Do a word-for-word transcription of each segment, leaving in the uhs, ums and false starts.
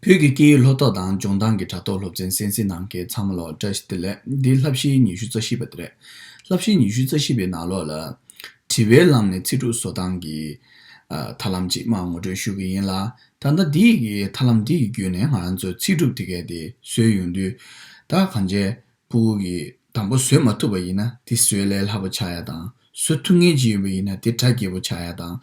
བོད་ཀྱི་སྐད་ཡིག་སློབ་གྲྭ་དང་ལྗོངས་ཐང་གི་དྲ་ཐོག་སློབ་ཚན་གསན་གཟིགས་གནང་མཁན་ཚང་མ་ལ་བཀྲ་ཤིས་བདེ་ལེགས། འདི་བསླབ་གཞི་ཉི་ཤུ་རྩ་བཞི་པ་དེ་རེད། བསླབ་གཞི་ཉི་ཤུ་རྩ་བཞི་པའི་ནང་ལོགས་ལ། དྲི་བའི་ལམ་ནས་ཚིག་གྲུབ་བཟོ་སྟངས་ཀྱི་ཨ་ཐབས་ལམ་ཅིག་མར་ངོ་སྤྲོད་ཞུ་གི་ཡིན་ལ། ད་ལྟ་འདི་ཡི་ཐབས་ལམ་འདི་ཡི་བརྒྱུད་ནས་ང་རང་ཚོས་ཚིག་གྲུབ་དེ་གས་དེ་བཟོས་ཡོང་དུས། ད་གང་བྱས། ཕྲུ་གུ་གིས་དང་པོ་བཟོས་མ་ཐུབ་པ་ཡིན་ན་དེ་བཟོས་ལས་སླ་པོ་ཆགས་ཡ་དང་། བཟོ་ཐུབ་མཁན་ཅིག་ཡོད་པ་ཡིན་ན་དེ་གྲ་རྒྱས་པོ་ཆགས་ཡ་དང་།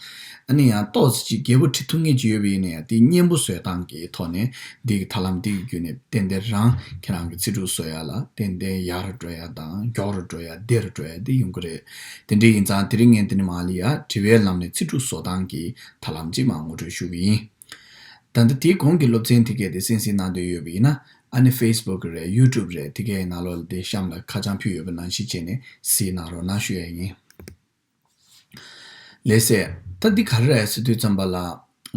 ཨ་ནི་ཡང་ཏོག་ཙམ་ཅིག་རྒྱས་པོ་བྲི་ཐུབ་མཁན་ཅིག་ཡོད་པ་ཡིན་ན་ཡང་དེ་སྙན་པོ་བཟོས་སྟངས་ཀྱི་ཐོག་ནས་འདི་གི་ཐབས་ལམ་འདི་གི་བརྒྱུད་ནས་ཏན་ཏན་རང་ཁྱེད་རང་གི་ཚིག་གྲུབ་བཟོ་ཡ་ལ་ཏན་ཏན་ཡག་རུ་འགྲོ་ཡ་དང་མགྱོགས་རུ་འགྲོ་ཡ་བདེ་རུ་འགྲོ་ཡ་དེ་ཡོང་གི་རེད། དེ་འདྲ་ཡིན་ཙང་དེ་རིང་ངས་འདི་ནས་མར་ལ་ཡ་དྲི་བའི་ལམ་ནས་ཚིག་གྲུབ་བཟོ་སྟངས་ཀྱི་ཐབས་ལམ་ཅིག་མར་ངོ་སྤྲོད་ཞུ་གི་ཡིན། ད་ལྟ་དེའི་གོང་གི་སློབ་ཚན་དེ་གས་དེ་གསན་གཟིགས་གནང་འདོད་ཡོད་པ་ཡིན་ན། ཨ་ནི་ཕེ་སི་བུག་རེད། ཡུ་ཊུབ་རེད། དེ་གའི་ནང་ལོགས་ལ་དེ་གཤམ་ལ་ཁ་བྱང་ཕུལ་ཡོད་པ་ནང་བཞིན་བྱས་ནས་གཟིགས་གནང་རོགས་གནང་ཞུ་ཡ་ཡིན། ལགས་སེ། ད་འདི་ག་རེ་རེད་ཟེར་དུས་ཙམ་པ་ལ།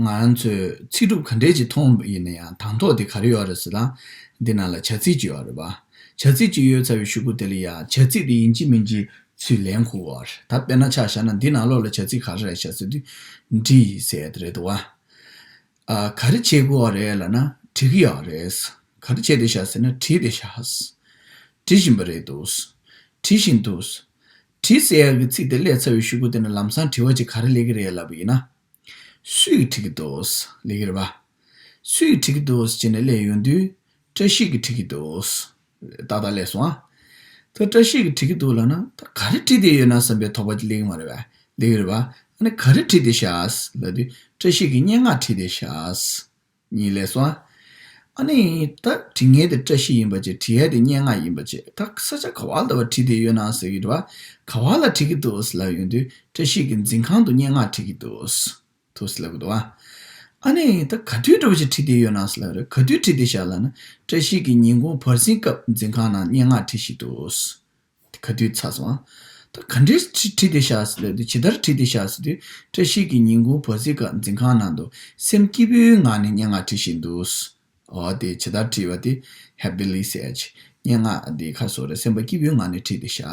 ང་རང་ཚོས་ཚིག་གྲུབ་ག་འདྲས་ཅིག་མཐོང་བ་ཡིན་ན་ཡང་དང་ཐོག་དེ་ག་རེ་ཡོད་རེད་ཟེར་ན། འདི་ནང་ལ་བྱ་ཚིག་ཅིག་ཡོད་རེད་པ། བྱ་ཚིག་ཅིག་ཡོད་ཚར་བའི་གཞུག་གུ་དེ་ལ་ཡ་བྱ་ཚིག་དེ་ཡིན་གཅིག་མིན་གཅིག་ཚུར་ལེན་དགོས་པ་རེད། ད་དཔེར་ན་ཆ་བཞག་ན་འདི་ནང་ལོགས་ལ་བྱ་ཚིག་ག་རེ་རེད་བཞག་ཟེར་དུས། འབྲི་ཟེར་ཡ་དེ་རེད་འདུག་པ། ཨ། ག་རེ་བྱེད་དགོས་པ་རེད་ལབ་ན་འབྲི་གི་ཡོད་རེད། ག་རེ་བྱས་བསྡད་ཤག་ཟེར་ན་བྲིས་བསྡད་ཤག། བྲི་བཞིན་པ་རེད་འདུག། བྲི་བཞིན་འདུག། བྲིས་ཟེར་ཡག་གི་ཚིག་དེ་སླེབས་ཚར་བའི་གཞུག་གུ་དེ་ནས་ལམ་སང་དྲི་བ་ཅིག་ག་རེ་སླེབས་ཀྱི་རེད་ལབ་པ་ཡིན་ན། སུས་བྲིས་ཀྱི་འདུག་ལབ་ཀྱི་རེད་པ། སུས་བྲིས་ཀྱི་འདུག་ཟེར་ནས་སླེབས་ཡོང་དུས། བཀྲ་ཤིས་ཀྱིས་བྲིས་ཀྱི་འདུག། ཏག་ཏག་སླེབས་སོང་ཨ། ད་བཀྲ་ཤིས་ཀྱིས་བྲིས་ཀྱི་འདུག་ལབ་ན་ད་ག་རེ་བྲིས་བསྡད་ཡོད་ན་བསམ་པའི་དོགས་པ་ཅིག་སླེབས་ཀྱི་མ་རེད་པས། སླེབས་ཀྱི་རེད་པ། ཨ་ནི་ག་རེ་བྲིས་བསྡད་ཤག་ལབ་དུས། བཀྲ་ཤིས་ཀྱིས་སྙན་ངག་བྲིས་བསྡད་ཤག། གཉིས་སླེབས་སོང་ཨ། ཨ་ནི་ད་བྲིས་མཁན་དེ་བཀྲ་ཤིས་ཡིན་པ་བྱས། བྲིས་ཡ་དེ་སྙན་ངག་ཡིན་པ་བྱས། ད་ས་ཆ་ག་བ་ལ་བ་བྲིས་བསྡད་ཡོད་ན་ཟེར་གྱི་འདུག་པ། ག་བ་ལ་བྲིས་ཀྱི་འདུག་ལབ་ཡོང་དུས། བཀྲ་ཤིས་ཀྱིས་འཛིན་ཁང་དུ་སྙན་ངག་བྲིས་ཀྱི་འདུག། འདུག་ལབ་ཀྱི་འདུག་པ། ཨ་ནི་ད་ག་དུས་འདྲ་བོ་ཅིག་བྲིས་བསྡད་ཡོད་ན་ཟེར་ལབ་རེད། ག་དུས་བྲིས་བསྡད་ཤག་ལབ་ན། བཀྲ་ཤིས་ཀྱིས་ཉིན་གུང་བར་གསེང་སྐབས་འཛིན་ཁང་ནང་སྙན་ངག་བྲིས་བཞིན་འདུག། ག་དུས་ཚར་སོང་ཨ། ད་ག་འདྲས་བྲིས་བསྡད་ཤག་ཟེར་ལབ་དུས། ཇི་ལྟར་བྲིས་བསྡད་ཤག་ཟེར་དུས། བཀྲ་ཤིས་ཀྱིས་ཉིན་གུང་བར་གསེང་སྐབས་འཛིན་ཁང་ནང་དུ་སེམས་སྐྱིད་པོའི་ངང་ནས་སྙན་ངག་བྲིས་བཞིན་འདུག། འོ་དེ་ཇི་ལྟར་བྲིས་པ་དེ་ཧེ་པི་ལི་ཟེར་ཡ་ཅིག། སྙན་ངག་དེ་ག་རེ་ཟེར་དགོས་རེད། སེམས་པ་སྐྱིད་པོའི་ངང་ནས་བྲིས་བསྡད་ཤག།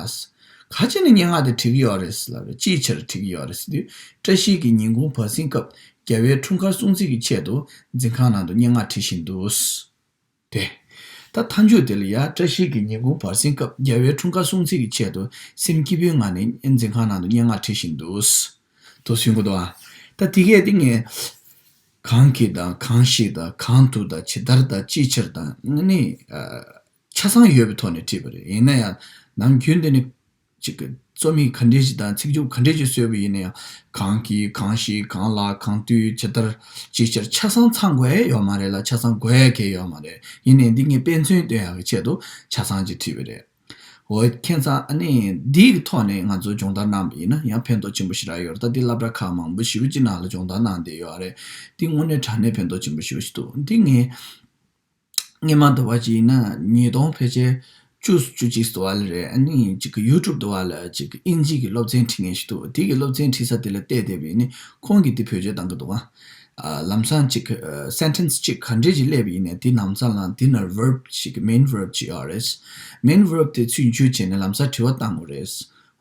ག་བྱས་ནས་སྙན་ངག་དེ་བྲིས་ཀྱི་ཡོད་རེད་ལབ་རེད། ཅིའི་ཕྱིར་བྲིས་ཀྱི་ཡོད་རེད་ཟེར་དུས། བཀྲ་ཤིས་ཀྱིས་ཉིན་གུང་བར་གསེང་སྐབས་རྒྱལ་བའི་འཁྲུངས་སྐར་སྲུང་བརྩི་གི་ཆེད་དུ་འཛིན་ཁང་ནང་དུ་སྙན་ངག་བྲིས་བཞིན་འདུག། དེ། ད་མཐའ་མཇུག་དེ་ལ་ཡ། བཀྲ་ཤིས་ཀྱིས་ཉིན་གུང་བར་གསེང་སྐབས་རྒྱལ་བའི་འཁྲུངས་སྐར་སྲུང་བརྩི་གི་ཆེད་དུ་སེམས་སྐྱིད་པོའི་ངང་ནས་འཛིན་ཁང་ནང་དུ་སྙན་ངག་བྲིས་བཞིན་འདུག། དུ་གསུང་གི་འདུག་ཨ། ད་དེ་གས་དེ་ངས་གང་གིས་དང་། གང་ཞིག་དང་། གང་དུ་དང་། ཇི་ལྟར་དང་། ཅིའི་ཕྱིར་དང་། ཨ་ནི་ཨ། ཆ་ཚང་ཡོད་པའི་ཐོག་ནས་བྲིས་པ་རེད། ཡིན་ན་ཡང་ནམ་རྒྱུན་འདི་ནི་ཅིག་གི་རྩོམ་ཡིག་ག་འདྲས་ཅིག་དང་། ཚིག་སྦྱོར་ག་འདྲས་ཅིག་བཟོས་པ་ཡིན་ན་ཡང་། གང་གིས། གང་ཞིག། གང་ལ། གང་དུས། ཇི་ལྟར། ཅིའི་ཕྱིར། ཆ་ཚང་ཚང་དགོས་ཡ་ཡོད་མ་རེད་ལ། ཆ་ཚང་དགོས་ཡ་གང་ཡང་ཡོད་མ་རེད། ཡིན་ནའི་འདི་ངས་དཔེ་མཚོན་སྟོན་ཡག་གི་ཆེད་དུ་ཆ་ཚང་ཅིག་བྲིས་པ་རེད། འོ། ཁྱེད་ཚང་ཨ་ནི་འདིའི་ཐོག་ནས་ང་ཚོ་སྦྱོང་བརྡར་གནང་བ་ཡིན་ན་ཡང་ཕན་ཐོགས་ཆེན་པོ་ཞེ་དྲག་ཡོད་རེད། ད་འདི་སློབ་གྲྭ་ཁག་མང་པོ་ཞེ་པོ་ཅིག་ནང་ལ་སྦྱོང་བརྡར་གནང་བསྡད་ཡོད་རེད། འདི་དངོས་གནས་དྲང་གནས་ཕན་ཐོགས་ཆེན་པོ་ཞེ་པོ་ཞིག་འདུག། འདི་ངས་སྔོན་མ་འདྲ་བ་ཅིག་ཡིན་ན་ཉིས་སྟོང་ཕལ་ཆེར་བཅུ་བཅུ་གཅིག་འདྲ་བ་ལ་རེད། ཨ་ནི་ཅིག་གི་ཡུ་ཊུབ་འདྲ་བ་ལ་ཅིག་གི་ཨིན་ཇི་གི་སློབ་ཚན་ཁྲིད་མཁན་ཞིག་འདུག། དེ་གི་སློབ་ཚན་ཁྲིད་ས་དེ་ལ་བལྟས་བསྡད་པ་ཡིན་ན་ཁོང་གིས་འདི་བེད་སྤྱོད་གཏང་གི་འདུག་ཨ། ལམ་སང་ཅིག་གི་སེན་ཊེན་སི་ཅིག་ག་འདྲས་ཅིག་སླེབས་པ་ཡིན་ནའི་དེ་ནང་ཚང་ལ་འདི་ན་བར་བི་ཅིག་གི་མེན་བར་བི་ཅིག་ཡོད་རེད། མེན་བར་བི་དེ་ཚུར་འཇུ་བྱས་ནས་ལམ་སང་དྲི་བ་གཏང་དགོས་རེད།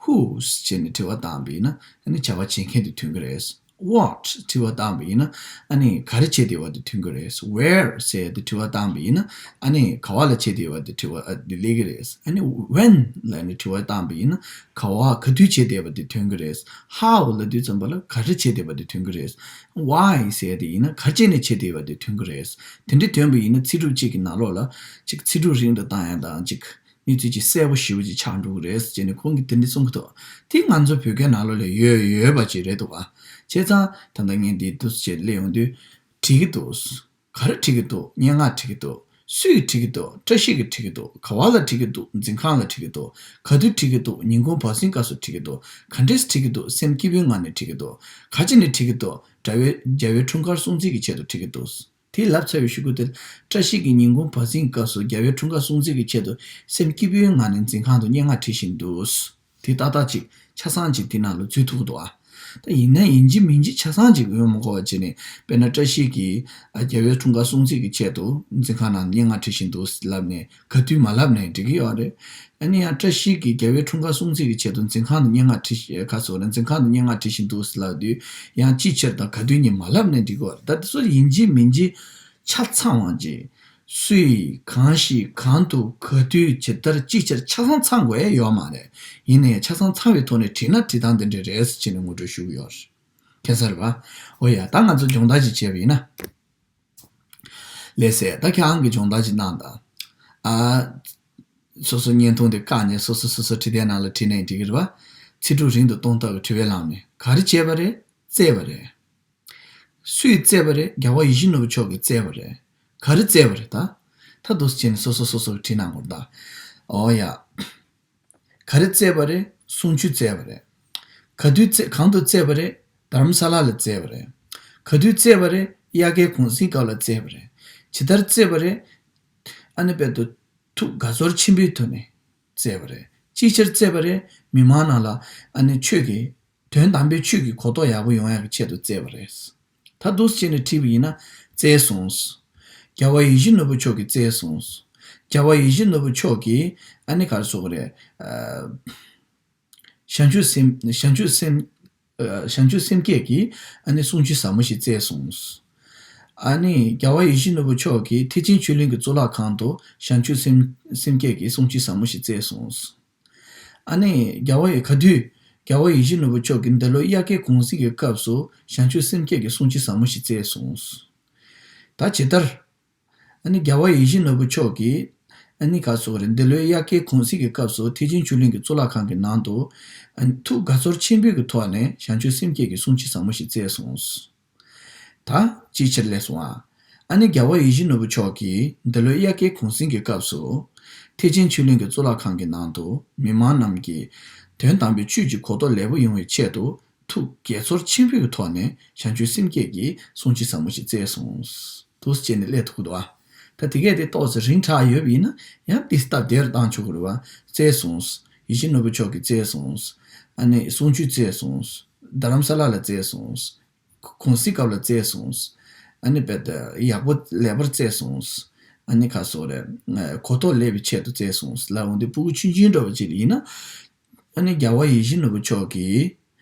Whose བྱས་ནས་དྲི་བ་བཏང་བ་ཡིན་ན་ཨ་ནི་བྱ་བ་བྱེད་མཁན་དེ་ཐོན་གྱི་རེད། What དྲི་བ་བཏང་བ་ཡིན་ན་ཨ་ནི་ག་རེ་བྱེད་བསྡད་པ་དེ་ཐོན་གྱི་རེད། Where ཟེར་ཏེ་དྲི་བ་བཏང་བ་ཡིན་ན་ཨ་ནི་ག་བ་ལ་བྱེད་བསྡད་པ་དེ་དྲི་བ་ཨ་དེ་སླེབས་ཀྱི་རེད། ཨ་ནི་When ལབ་ནས་དྲི་བ་བཏང་བ་ཡིན་ན་ག་བ་ག་དུས་བྱེད་བསྡད་པ་དེ་ཐོན་གྱི་རེད། How ལབ་དུས་ཙམ་པ་ལ་ག་རེ་བྱེད་བསྡད་པ་དེ་ཐོན་གྱི་རེད། Why ཟེར་ཏེ་ཡིན་ན་ག་རེ་བྱས་ནས་བྱེད་བསྡད་པ་དེ་ཐོན་གྱི་རེད། དེ་འདྲ་ཐོན་པ་ཡིན་ན་ཚིག་གྲུབ་གཅིག་གི་ནང་ལོགས་ལ་ཅིག་ཚིག་གྲུབ་རིང་དུ་བཏང་ཡ་དང་ཅིག་གནས་ཚུལ་ཅིག་གསལ་པོ་ཞེ་པོ་ཅིག་ཆགས་འགྲོ་གི་རེད་ཟེར་ནས་ཁོང་གིས་དེ་འདྲ་གསུང་གི་འདུག། དེ་ང་ཚོ་བོད་སྐད་ནང་ལོགས་ལ་ཡོད་ཡོད་པ་ཅིག་རེད་འདུག་ག། བྱས་ཙང་ད་ལྟ་ངས་འདི་འདུག་སེ་བྱས་སླེབས་ཡོང་དུས། བྲིས་ཀྱི་འདུག། ག་རེ་བྲིས་ཀྱི་འདུག། སྙན་ངག་བྲིས་ཀྱི་འདུག། སུས་བྲིས་ཀྱི་འདུག། བཀྲ་ཤིས་ཀྱིས་བྲིས་ཀྱི་འདུག། ག་བ་ལ་བྲིས་ཀྱི་འདུག། འཛིན་ཁང་ལ་བྲིས་ཀྱི་འདུག། ག་དུས་བྲིས་ཀྱི་འདུག། ཉིན་གུང་བར་གསེང་སྐབས་སུ་བྲིས་ཀྱི་འདུག། ག་འདྲས་བྲིས་ཀྱི་འདུག། སེམས་སྐྱིད་པོའི་ངང་ནས་བྲིས་ཀྱི་འདུག། ག་བྱས་ནས་བྲིས་ཀྱི་འདུག། རྒྱལ་བའི་རྒྱལ་བའི་འཁྲུངས་སྐར་སྲུང་བརྩི་གི་ཆེད་དུ་བྲིས་ཀྱི་འདུག། དེ་ལབ་ཚར་བའི་གཞུག་གུ་དེར། བཀྲ་ཤིས་ཀྱིས་ཉིན་གུང་བར་གསེང་སྐབས་སུ་རྒྱལ་བའི་འཁྲུངས་སྐར་སྲུང་བརྩི་གི་ཆེད་དུ་སེམས་སྐྱིད་པོའི་ངང་ནས་འཛིན་ཁང་དུ་སྙན་ངག་བྲིས་བཞིན་འདུག། དེ་ཏག་ཏག་ཅིག་ཆ་ཚང་ཅིག་དེ་ནང་ལ་འཛུལ་ཐུབ་ཀྱི་འདུག་ཨ། ད་ཡིན་ན་ཡིན་གཅིག་མིན་གཅིག་ཆ་ཚང་ཅིག་ཡོང་མི་དགོས་པ་བྱས་ནས། དཔེར་ན་བཀྲ་ཤིས་ཀྱིས་ཨ་རྒྱལ་བའི་འཁྲུངས་སྐར་སྲུང་བརྩི་གི་ཆེད་དུ་འཛིན་ཁང་ནང་སྙན་ངག་བྲིས་བཞིན་འདུག་ལབ་ནས་ག་དུས་མ་ལབ་ནའི་འགྲིག་གི་ཡོད་རེད། ཨ་ནི་ཡང་བཀྲ་ཤིས་ཀྱིས་རྒྱལ་བའི་འཁྲུངས་སྐར་སྲུང་བརྩི་གི་ཆེད་དུ་འཛིན་ཁང་དུ་སྙན་ངག་བྲིས། ག་ཟེར་ན་འཛིན་ཁང་དུ་སྙན་ངག་བྲིས་བཞིན་འདུག་ལབ་དུས་ཡང་ཅིའི་ཕྱིར་དང་ག་དུས་གཉིས་མ་ལབ་ནའི་འགྲིག་གི་ཡོད་རེད། ད་དེ་ཚོ་ཡིན་གཅིག་མིན་གཅིག་ ཆ་ཚང་བ་ཅིག་སུས་གང་ཞིག་གང་དུ་ག་དུས་ཇི་ལྟར་ཅིའི་ཕྱིར་ཆ་ཚང་ཚང་དགོས་ཡ་ཡོད་མ་རེད། ཡིན་ནའི་ཆ་ཚང་ཚང་བའི་ཐོག་ནས་བྲིས་ན་བྲིས་སྟངས་འདི་འདྲ་རེད་ཟེར་བྱས་ནས་ངོ་སྤྲོད་ཞུ་གི་ཡོད་རེད། ཁྱེད་ཚར་བ། འོ་ཡ། ད་ང་ཚོ་སྦྱོང་བརྡར་ཅིག་བྱས་པ་ཡིན་ན། ལགས་སེ། ད་ཁྱེད་རང་གིས་སྦྱོང་བརྡར་ཅིག་གནང་དང་། ཨ། སོ་སོ་བརྙན་ཐུང་དེ་བཀག་ནས་སོ་སོ་སོ་སོ་བྲིས་དེབ་ནང་ལ་བྲིས་ནས་འགྲིག་གི་རེད་བ། ཚིག་གྲུབ་རིང་དུ་གཏོང་ཐབས་ཀྱི་དྲི་བའི་ལམ་ནས་ག་རེ་བྱས་པ་རེད། བཙལ་བ་རེད། སུས་བཙལ་བ་རེད། རྒྱལ་བ་ཡིད་བཞིན་ནོར་བུ་མཆོག་གིས་བཙལ་བ་རེད། ག་རེ་བཙལ་བ་རེད་ད། ད་འདུག་སེ་བྱས་ནས་སོ་སོ་སོ་སོ་གིས་བྲིས་གནང་དགོས་རེད་ད། འོ་ཡ། ག་རེ་བཙལ་བ་རེད། གསུང་ཆོས་བཙལ་བ་རེད། ག་དུས་བཙལ། གང་དུ་བཙལ་བ་རེད། རྡ་རམ་ས་ལ་ལ་བཙལ་བ་རེད། ག་དུས་བཙལ་བ་རེད། དབྱར་ཁའི་གུང་གསེང་སྐབས་ལ་བཙལ་བ་རེད། ཇི་ལྟར་བཙལ་བ་རེད། ཨ་ནི་དཔེར་དུ། ཐུགས་དགའ་ཚོར་ཆེན་པོའི་ཐོག་ནས་བཙལ་བ་རེད། ཅིའི་ཕྱིར་བཙལ་བ་རེད། མི་མང་རྣམས་ལ་ཨ་ནི་ཆོས་ཀྱི། དོན་དམ་པའི་ཆོས་ཀྱི་གོ་རྟོགས་ཡག་པོ་ཡོང་ཡག་གི་ཆེད་དུ་བཙལ་བ་རེད། ད་འདུག་སེ་བྱས་ནས་བྲིས་པ་ཡིན་ན། བཙལ་སོང་། རྒྱལ་བ་ཡིད་བཞིན་ནོར་བུ་མཆོག་གིས་བཙལ་སོང་། རྒྱལ་བ་ཡིད་བཞིན་ནོར་བུ་མཆོག་གིས་ཨ་ནི་ག་རེ་ཟེར་དགོས་རེད། ཨ། བྱང་ཆུབ་སེམས། བྱང་ཆུབ་སེམས། ཨ། བྱང་ཆུབ་སེམས་བསྐྱེད་ཀྱི་ཨ་ནི་གསུང་ཆོས་ཟབ་མོ་ཞིག་བཙལ་སོང་། ཨ་ནི་རྒྱལ་བ་ཡིད་བཞིན་ནོར་བུ་མཆོག་གིས་ཐེག་ཆེན་ཆོས་གླིང་གི་གཙུག་ལག་ཁང་དུ་བྱང་ཆུབ་སེམས། སེམས་བསྐྱེད་ཀྱི་གསུང་ཆོས་ཟབ་མོ་ཞིག་བཙལ་སོང་། ཨ་ནི་རྒྱལ་བ་ཡི། ག་དུས་རྒྱལ་བ་ཡིད་བཞིན་ནོར་བུ་མཆོག་གིས་འདི་ལོའི་དབྱར་ཁའི་གུང་གསེང་གི་སྐབས་སུ་བྱང་ཆུབ་སེམས་བསྐྱེད་ཀྱི་གསུང་ཆོས་ཟབ་མོ་ཞིག་བཙལ་སོང་། ད་ཇི་ལྟར། ཨ་ནི་རྒྱལ་བ་ཡིད་བཞིན་ནོར་བུ་མཆོག་གིས། ཨ་ནི་ག་རེ་ཟེར་དགོས་རེད། འདི་ལོའི་དབྱར་ཁའི་གུང་གསེང་གི་སྐབས་སུ་ཐེག་ཆེན་ཆོས་གླིང་གི་གཙུག་ལག་ཁང་གི་ནང་དུ། ཨ་ནི་ཐུགས་དགའ་ཚོར་ཆེན་པོའི་གི་ཐོག་ནས་བྱང་ཆུབ་སེམས་བསྐྱེད་ཀྱི་གསུང་ཆོས་ཟབ་མོ་ཞིག་བཙལ་སོང་། ད་ཅིའི་ཕྱིར་ལབ་སོང་ཨ། ཨ་ནི་རྒྱལ་བ་ཡིད་བཞིན་ནོར་བུ་མཆོག་གིས་འདི་ལོའི་དབྱར་ཁའི་གུང་གསེང་གི་སྐབས་སུ། ཐེག་ཆེན་ཆོས་གླིང་གི་གཙུག་ལག་ཁང་གི་ནང་དུ་མི་མང་རྣམས་ཀྱིས་དོན་དམ་པའི་ཆོས་ཀྱི་གོ་རྟོགས་ལེགས་པོ་ཡོང་བའི་ཆེད་དུ། ཐུགས་དགྱེས་ཚོར་ཆེན་པོའི་ཐོག་ནས་བྱང་ཆུབ་སེམས་བསྐྱེད་ཀྱི་གསུང་ཆོས་ཟབ་མོ་ཞིག་བཙལ་སོང་། འདུག་སེ་བྱས་ནས་སླེབས་ཐུབ་ཀྱི་འདུག་ཨ། ད་དེ་གས་དེ་ཏོག་ཙམ་རིང་དྲགས་ཡོད་པ་ཡིན་ན་ཡང་དེ་སྟབས་བདེ་རུ་བཏང་ཆོག་གི་རེད་བ། བཙལ་སོང་། ཡིད་བཞིན་ནོར་བུ་མཆོག་གིས་བཙལ་སོང་། ཨ་ནི་གསུང་ཆོས་བཙལ་སོང་། རྡ་རམ་ས་ལ་ལ་བཙལ་སོང་། གུང་གསེང་སྐབས་ལ་བཙལ་སོང་། ཨ་ནི་དཔེར་ན་ཡག་པོ་ལེགས་པར་བཙལ་སོང་། ཨ་ནི་ག་རེ་ཟེར་དགོས་རེད། གོ་རྟོགས་ལེགས་པའི་ཆེད་དུ་བཙལ་སོང་ལབ་འོང་དུས་སྤུ་གུ་ཆུང་ཆུང་འདྲ་བོ་ཅིག་ཡིན་ན། ཨ་ནི་རྒྱལ་བ་ཡིད་བཞིན་ནོར་བུ་མཆོག་གིས་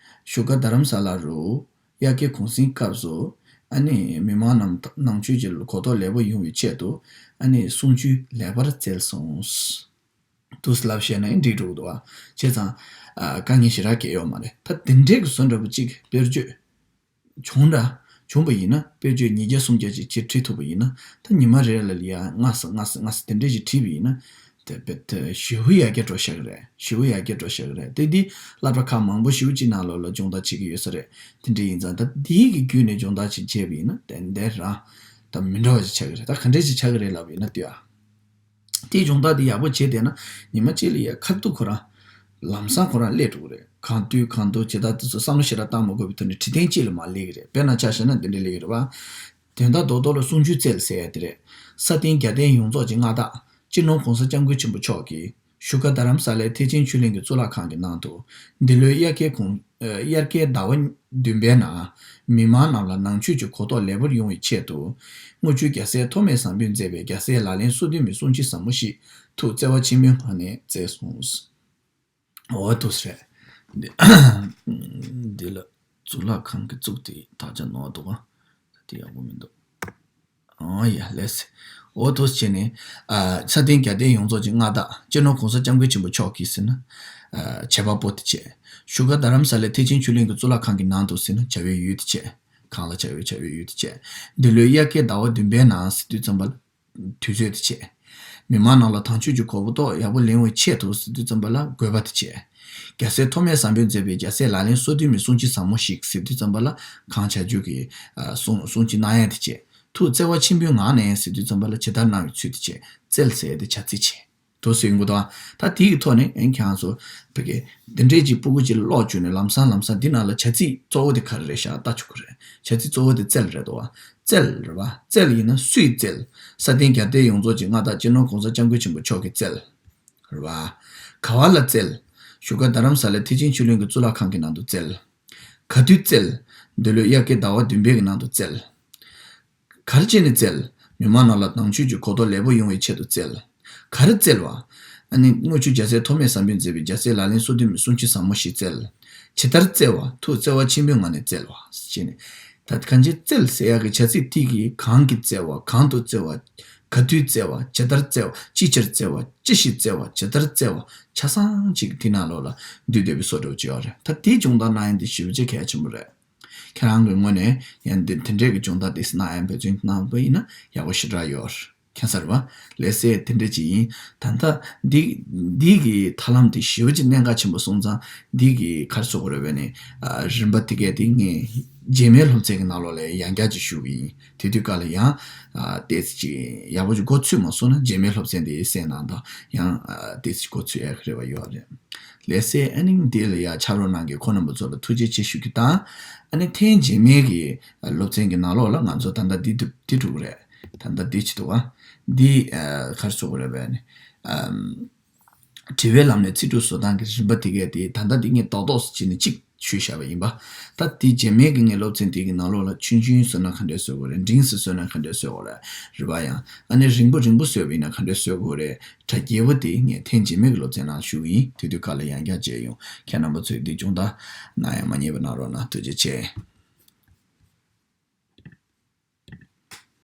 བཞུགས་སྒར་རྡ་རམ་ས་ལ་རུ་དབྱར་ཁའི་གུང་གསེང་སྐབས་སུ། ཨ་ནི་མི་མང་རྣམས་ནང་ཆོས་ཀྱི་གོ་རྟོགས་ལེགས་པོ་ཡོང་བའི་ཆེད་དུ། ཨ་ནི་གསུང་ཆོས་ལེགས་པར་བཙལ་སོང་། འདུག་སེ་ལབ་བཤད་ན་ཡང་འགྲིག་འགྲོ་གི་འདུག་བ། བྱས་ཙང་། ཨ། དཀའ་ངལ་ཞེ་དྲག་གང་ཡང་ཡོད་མ་རེད། ད་དེ་འདྲའི་གི་བཟོ་འདྲ་པོ་གཅིག་དཔེར་བརྗོད་བྱུང་འདྲ། བྱུང་བ་ཡིན་ན། དཔེར་བརྗོད་ཉིས་བརྒྱ་སུམ་བརྒྱ་ཅིག་ཅིག་བྲིས་ཐུབ་པ་ཡིན་ན། ད་ཉི་མ་རེ་ལ་ལ་ཡ་ལྔ་ཙམ་ལྔ་ཙམ་ལྔ་ཙམ་དེ་འདྲས་ཅིག་བྲིས་པ་ཡིན་ན། དེ་དཔེ་དེ་ཞེ་པོ་ཡར་རྒྱས་འགྲོ་ཤག་གི་རེད། ཞེ་པོ་ཡར་རྒྱས་འགྲོ་ཤག་གི་རེད། དེ་འདི་སློབ་གྲྭ་ཁག་མང་པོ་ཞེ་པོ་ཅིག་ནང་ལོགས་ལ་སྦྱོང་བརྡར་བྱེད་ཀྱི་ཡོད་ས་རེད། དེ་འདྲས་ཡིན་ཙང་ད་འདིའི་གི་བརྒྱུད་ནས་སྦྱོང་བརྡར་ཅིག་བྱས་པ་ཡིན་ན་ཏན་ཏན་རང་ད་མི་འདྲ་བ་ཅིག་ཆགས་ཀྱི་རེད། ད་ག་འདྲས་ཅིག་ཆགས་ཀྱི་རེད་ལབ་པ་ཡིན་ན་ལྟོས་ཨ། དེའི་སྦྱོང་བརྡར་དེ་ཡག་པོ་བྱས་བསྡད་ན་ཉི་མ་གཅིག་ལ་ཡ་ཁ་ཐུག་ཁོ་རང་ལམ་སང་ཁོ་རང་སླེབས་འགྲོ་གི་རེད། གང་དུས་གང་དུ་ཇི་ལྟར་དུས་སུ་བསམ་བློ་ཞེ་དྲག་བཏང་མ་དགོས་པའི་ཐོག་ནས་བྲིས་ཐེངས་གཅིག་ལ་མར་སླེབས་ཀྱི་རེད། དཔེར་ན་ཆ་བཞག་ན་འདི་འདྲ་སླེབས་ཀྱི་རེད་བ། དོན་དག་རྡོག་རྡོག་ལ་གསུང་ཆོས་བཙལ་ཟེར་ཡ་དེ་རེད། ས་སྟེང་རྒྱལ་བསྟན་ཡོངས་རྫོགས་ཀྱི་མངའ་བདག་སྤྱི་ནོར་༸གོང་ས་༸སྐྱབས་མགོན་ཆེན་པོ་མཆོག་གིས་བཞུགས་སྒར་རྡ་རམ་ས་ལའི་ཐེག་ཆེན་ཆོས་གླིང་གི་གཙུག་ལག་ཁང་གི་ནང་དུ་འདི་ལོའི་དབྱར་ཁའི་གུང་། དབྱར་ཁའི་ཟླ་བ་བདུན་པའི་ནང་མི་མང་རྣམས་ལ་ནང་ཆོས་ཀྱི་གོ་རྟོགས་ལེགས་པོར་ཡོང་བའི་ཆེད་དུ། དངུལ་ཆུ་རྒྱལ་སྲས་ཐོགས་མེད་བཟང་པོས་མཛད་པའི་རྒྱལ་སྲས་ལག་ལེན་སོ་བདུན་མའི་གསུང་ཆོས་ཟབ་མོ་ཞིག་ཐུགས་བརྩེ་བ་ཆེན་པོའི་ངང་ནས་བསྩལ་སོང་། འོ་འདུག་སེ་རེད། འདི་འདི་ལ་གཙུག་ལག་ཁང་གི་གཙུག་དེ་དག་ཆ་ནོར་འདུག་ག་ད་དེ་ཡག་པོ་མི་འདུག་ཨོ་ཡ་ལེས། འོ་འདུག་སེ་བྱས་ནས། ཨ། ས་སྟེང་རྒྱལ་བསྟན་ཡོངས་རྫོགས་ཀྱི་མངའ་བདག་སྤྱི་ནོར་༸གོང་ས་༸སྐྱབས་མགོན་ཆེན་པོ་མཆོག་གིས་ཟེར་ན། ཨ། བྱ་བ་པོ་དེ་བྱས། བཞུགས་སྒར་རྡ་རམ་ས་ལའི་ཐེག་ཆེན་ཆོས་གླིང་གི་གཙུག་ལག་ཁང་གི་ནང་དུ་ཟེར་ན་བྱ་བའི་ཡུལ་དེ་བྱས། གང་ལ་བྱ་བའི་བྱ་བའི་ཡུལ་དེ་བྱས། འདི་ལོའི་དབྱར་ཁའི་ཟླ་བ་བདུན་པའི་ནང་ཟེར་དུས་ཙམ་པ་ལ། དུས་ཚོད་དེ་བྱས། མི་མང་རྣམས་ལ་དམ་ཆོས་ཀྱི་གོ་རྟོགས་ཡག་པོ་ལེན་པའི་ཆེད་དུ་ཟེར་དུས་ཙམ་པ་ལ་དགོས་པ་དེ་བྱས། རྒྱལ་སྲས་ཐོགས་མེད་བཟང་པོས་མཛད་པའི་རྒྱལ་སྲས་ལག་ལེན་སོ་བདུན་མའི་གསུང་ཆོས་ཟབ་མོ་ཞིག་ཟེར་དུས་ཙམ་པ་ལ་གང་བྱ་རྒྱུད་ཀྱི། ཨ། གསུང་གསུང་ཆོས་གནང་ཡ་དེ་བྱས། ཐུགས་བརྩེ་བ་ཆེན་པོའི་ངང་ནས་ཟེར་དུས་ཙམ་པ་ལ་ཇི་ལྟར་གནང་བའི་ཚུལ་དེ་བྱས། བཙལ་ཟེར་ཡ་དེ་བྱ་ཚིག་བྱས། འདུག་སེ་ཡོང་གི་འདུག་ཨ། ད་དེའི་ཐོག་ནས་ཨེ་ཁྱེད་རང་ཚོ་བོད་སྐད་འདི་འདྲས་ཀྱི་སྤུ་གུ་ཅིག་ལ་ཀློག་བཅུག་ནས་ལམ་སང་ལམ་སང་འདི་ནང་ལ་བྱ་ཚིག་གཙོ་བོ་དེ་ག་རེ་རེད་ཤག་ལྟ་ཆོག་གི་རེད། བྱ་ཚིག་གཙོ་བོ་དེ་བཙལ་རེད་འདུག་ཨ། བཙལ་རེད་བ། བཙལ་ཡིན་ན་སུས་བཙལ། ས་སྟེང་རྒྱལ་བསྟན་ཡོངས་རྫོགས་ཀྱི་མངའ་བདག་སྤྱི་ནོར་༸གོང་ས་༸སྐྱབས་མགོན་ཆེན་པོ་མཆོག་གིས་བཙལ། རེད་བ། ག་བ་ལ་བཙལ། བཞུགས་སྒར་རྡ་རམ་ས་ལའི་ཐེག་ཆེན་ཆོས་གླིང་གི་གཙུག་ལག་ཁང་གི་ནང་དུ་བཙལ། ག་དུས་བཙལ། འདི་ལོའི་དབྱར་ཁའི་ཟླ་བ་བདུན་པའི་གི་ནང་དུ་བཙལ། ག་རེ་བྱས་ནས་བཙལ། མི་མང་རྣམས་ལ་ནང་ཆོས་ཀྱི་གོ་རྟོགས་ལེགས་པོ་ཡོང་བའི་ཆེད་དུ་བཙལ། ག་རེ་བཙལ་བ། ཨ་ནི་དངུལ་ཆུ་རྒྱལ་སྲས་ཐོགས་མེད་བཟང་པོས་མཛད་པའི་རྒྱལ་སྲས་ལག་ལེན་སོ་བདུན་མའི་གསུང་ཆོས་ཟབ་མོ་ཞིག་བཙལ། ཇི་ལྟར་བཙལ་བ། ཐུགས་བརྩེ་བ་ཆེན་པོའི་ངང་ནས་བཙལ་བ། ཞེས་ནས། ད་གང་ཅི་བཙལ་ཟེར་ཡག་གི་བྱ་ཚིག་དེ་གི་གང་གིས་བཙལ་བ། གང་དུ་བཙལ་བ། ག་དུས་བཙལ་བ། ཇི་ལྟར་བཙལ་བ། ཅི་ཕྱིར་བཙལ་བ། ཅི་ཞིག་བཙལ་བ། ཇི་ལྟར་བཙལ་བ། ཆ་ཚང་གཅིག་དེ་ནང་ལོགས་ལ་འདུས་བསྡད་པའི་བཟོ་འདྲ་བྱས་ཡོད་རེད། ད་དེའི་སྦྱོང་བརྡར་གནང་ཡ་འདི་ཞེ་པོ་ཅིག་གལ་ཆེན་པོ་རེད། ཁྱེད་རང་གི་ངོས་ནས་ཡང་འདི་དེ་འདྲས་ཀྱི་སྦྱོང་བརྡར་དེ་གནང་ཡ་འབད་བརྩོན་གནང་བ་ཡིན་ན་ཡག་པོ་ཞེ་དྲག་ཡོད་རེད། མཁྱེན་གསལ་རེད་པ། ལགས་སེ། དེ་འདྲ་ཅིག་ཡིན། ད་ལྟ་འདི་འདི་གི་ཐབས་ལམ་དེ་ཞེ་པོ་ཅིག་གནད་འགག་ཆེན་པོ་སོང་ཙང་། འདི་གི་ག་རེ་ཟེར་དགོས་རེད་པས་ནི། ཨ། རིམ་པ་དེ་གས་དེ་ངས་རྗེས་མའི་སློབ་ཚན་གྱི་ནང་ལོགས་ལ་ཡང་བསྐྱར་ཅིག་ཞུ་གི་ཡིན། དེ་དུས་སྐབས་ལ་ཡང་། ཨ། ཏོག་ཙམ་ཅིག་ཡག་པོ་ཅིག་འགོ་ཚུགས་མ་སོང་ན། རྗེས་མའི་སློབ་ཚན་དེ་གསན་གནང་དང་། ཡང་། ཨ། ཏོག་ཙམ་འགོ་ཚུགས་ཡག་གི་རེ་བ་ཡོད་རེད། ལགས་སེ། ཨ་ནི་འདི་ལ་ཡང་ཕྱག་རོགས་གནང་མཁན་ཁོང་རྣམ་པ་ཚོ་ལ་ཐུགས་རྗེ་ཆེ་ཞུ་རྒྱུ་དང་། ཨ་ནི་ཐེངས་རྗེས་མའི་གི་སློབ་ཚན་གྱི་ནང་ལོགས་ལ་ང་ཚོ་ད་ལྟ་འདི་འདི་འདི་འགྲོ་གི་རེད། ད་ལྟ་འདི་བྱེད་འདུག་ག་འདི། ཨ། ག་རེ་ཟེར་དགོས་རེད་པས་ནི། ཨམ། དྲི་བའི་ལམ་ནས་ཚིག་གྲུབ་བཟོ་སྟངས་ཀྱི་རིམ་པ་དེ་གས་དེ་ད་ལྟ་འདི་ངས་རྡོག་རྡོག་ཙམ་བྱས་ནས་གཅིག་ཞུས་བཞག་པ་ཡིན་པ། ད་དེ་རྗེས་མའི་གི་ངའི་སློབ་ཚན་དེ་གི་ནང་ལོགས་ལ་ཆུང་ཆུང་བཟོས་ན་ག་འདྲས་བཟོ་དགོས་རེད། འབྲིང་ཙམ་བཟོས་ན་ག་འདྲས་བཟོ་དགོས་རེད། རེད་པ། ཡང་ཨ་ནི་རིང་པོ་རིང་པོ་བཟོས་པ་ཡིན་ན་ག་འདྲས་བཟོ་དགོས་རེད། གྲ་རྒྱས་པོ་དེ་ངས་ཐེངས་རྗེས་མའི་གི་སློབ་ཚན་ནང་ཞུ་གི་ཡིན། དེ་དུས་སྐབས་ལ་ཡང་བསྐྱར་མཇལ་ཡོང་། ཁྱེད་རྣམ་པ་ཚོས་འདི་སྦྱོང་བརྡར་གནང་ཡ་མ་བསྙེལ་བ་གནང་རོགས་གནང་། ཐུགས་རྗེ་ཆེ།